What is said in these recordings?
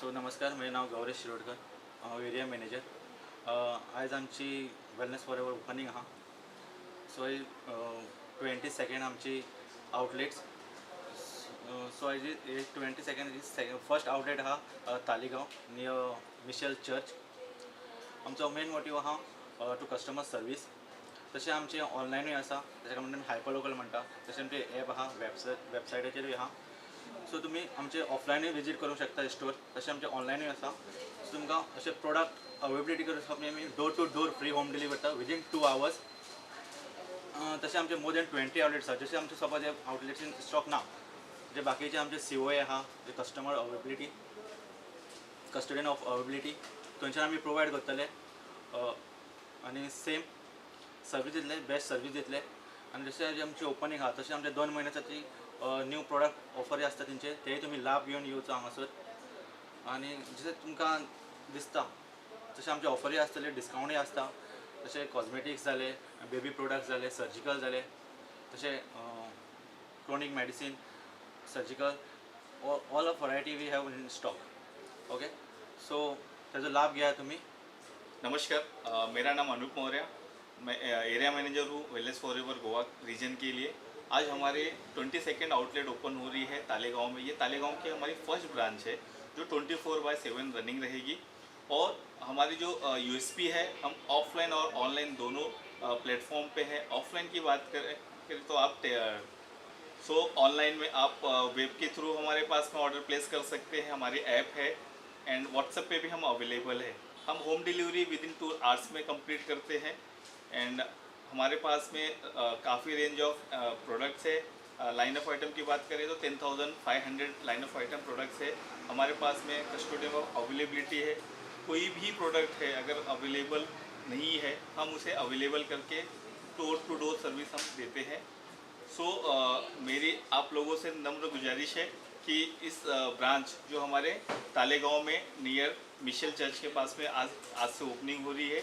So नमस्कार, म्हजें नांव गौरेश शिरोडकर, हांव एरिया मॅनेजर. आयज आमची वेलनस फॉर एवर ओपनींग आहा. सो 22nd आमची आउटलेट्स. सो आयज 22nd first outlet आहा तालिगांव नियर मिशेल चर्च. आमचो मेन मोटीव आहा टू कस्टमर सर्वीस. तशें आमचें ऑनलायनूय आसा, ताका म्हणटा हायपर लोकल म्हणटा. तशें आमचें एप आहा, वेबसायटाचेरूय आहा. सो तुमी आमचे ऑफलायनूय विजीट करूंक शकता स्टोर, तशें आमचें ऑनलायनूय आसा. सो तुमकां अशें प्रोडक्ट अवेलेबिलिटी करूं आमी door to door free home delivery करता विदीन 2 आवर्स. तशें आमचे मोर दॅन 20 आउटलेट्स आसा. जशें आमचे सपोज आउटलेट्सीन स्टॉक ना, जे बाकीचे आमचे सीओए आहा, जे customer availability, custodian of availability, थंयच्यान आमी प्रोवायड करतले आनी सेम सर्वीस दितले, बेस्ट सर्वीस दितले. आनी जशें आमची ओपनींग आहा, तशें आमचे 2 म्हयन्याची न्यू प्रोडक्ट ऑफरी आसता तेंचे, तेय तुमी लाभ घेवन येवचो हांगासर. आनी जशें तुमकां दिसता तशें आमचे ऑफरी आसतले, डिस्कावंटूय आसता. तशें कॉस्मेटिक्स जाले, बेबी प्रोडक्ट्स जाले, सर्जिकल जाले, तशें chronic medicine, surgical, all of variety we have in stock. Okay, so ताजो लाभ घेया तुमी. नमस्कार, मेरा नाम अनूप मौर्य, मैं एरिया मैनेजर हूँ wellness for ever Goa region के लिए. आज हमारे 22nd outlet open हो रही है तालेगांव में. ये तालेगांव की हमारी फर्स्ट ब्रांच है जो 24/7 रनिंग रहेगी और हमारी जो यूएसपी है, हम ऑफलाइन और ऑनलाइन दोनों प्लेटफॉर्म पे है. ऑफलाइन की बात करें करें तो आप सो ऑनलाइन में आप वेब के थ्रू हमारे पास में ऑर्डर प्लेस कर सकते हैं. हमारी ऐप है एंड व्हाट्सएप पे भी हम अवेलेबल है. हम home delivery within 2 hours में कंप्लीट करते हैं एंड हमारे पास में काफ़ी रेंज ऑफ प्रोडक्ट्स है. लाइन ऑफ आइटम की बात करें तो 10,500 line of item products है. हमारे पास में कस्टोडियन ऑफ अवेलेबिलिटी है. कोई भी प्रोडक्ट है, अगर अवेलेबल नहीं है, हम उसे अवेलेबल करके डोर टू डोर सर्विस हम देते हैं. सो मेरी आप लोगों से नम्र गुजारिश है कि इस ब्रांच, जो हमारे तालेगांव में नियर मिशेल चर्च के पास में आज आज से ओपनिंग हो रही है,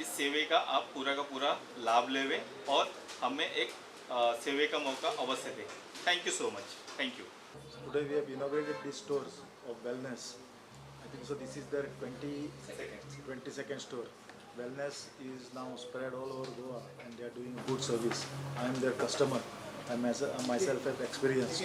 इस सेवे का आप पूरा का पूरा लाभ लेवें और हमें एक सेवे का मौका अवश्य दें. Thank you so much, thank you. Today we have inaugurated these stores of Wellness. I think so this is their 20, 22nd store. Wellness is now spread all over Goa and they are doing good service. I am their customer. I myself have experienced.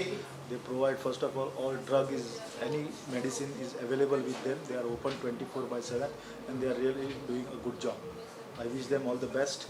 They provide, first of all drug is, any medicine is available with them. They are open 24 by 7 and they are really doing a good job. I wish them all the best.